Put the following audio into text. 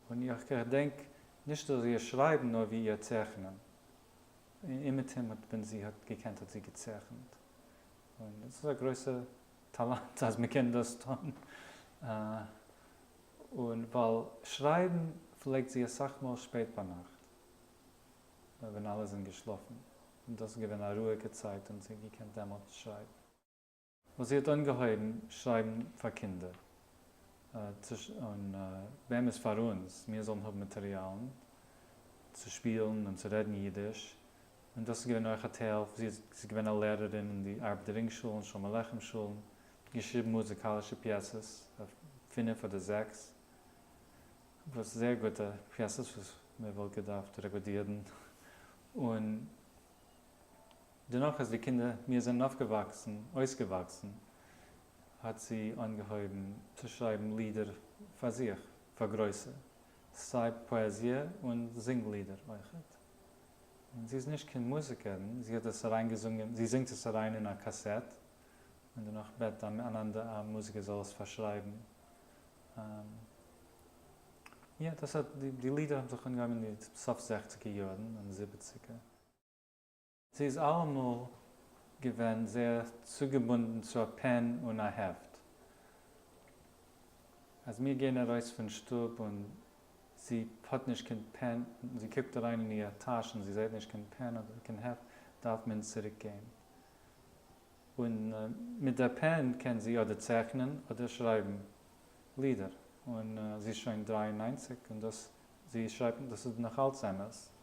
און איך געדענק נישט נאר איר שרייבן נאר ווי איר צייכענען. אומעטום האט ווען זי האט געקענט האט זי געצייכנט. און דאס איז א גרויסע טאלאנט אז מען קען דאס טון. און ווייל שרייבן פלעגט זי אסאך מאל שפעט ביינאכט ווען אלע זענען געשלאפן. און דאס איז געווען א רואיגע צייט און זי האט געקענט דעמאלט שרייבן. וואס זי האט אנגעהויבן שרייבן פאר קינדער, און באמת פאר אונז, מיר זאלן האבן מאטעריאלן צו שפילן און צו רעדן אידיש, און דאס איז געווען אויך א טייל, זי איז געווען א לערערין אין די ארבעטער רינג שולן, שלום עליכם שולן, געשריבן מוזיקאלישע פיעסעס, פינף אדער זעקס, וואס זייער גוטע פיעסעס וואס מען וואלט געדארפט רעקארדירן, און דערנאך אז די קינדער, מיר זענען אויפגעוואקסן, אויסגעוואקסן, האט זי אנגעהויבן צו שרייבן לידער פאר זיך, פאר גרויסע, סיי פאעזיע און זינג לידער אויכעט. און זי איז נישט קיין מוזיקערין, זי האט עס אריינגעזונגען, זי זינגט עס אריין אין א קאסעט, און דערנאך בעט אן אנדער א מוזיקער זאל עס פארשרייבן. יא, דאס האט, די לידער האבן זיך אנגעהויבן אין די סוף זעכציגער יארן און זיבעציגער. זי איז אלעמאל געווען זייער צוגעבונדן צו א פען און א העפט. אז מיר גייען ארויס פון שטוב און זי האט נישט קיין פען, זי קוקט אריין אין איר טאש און זי זעט נישט קיין פען אדער קיין העפט, דארף מען צוריק גיין. און מיט דער פען קען זי אדער צייכנען אדער שרייבן לידער. און זי איז שוין 93 און דאס זי שרייבט דאס איז נאכאלץ אמת.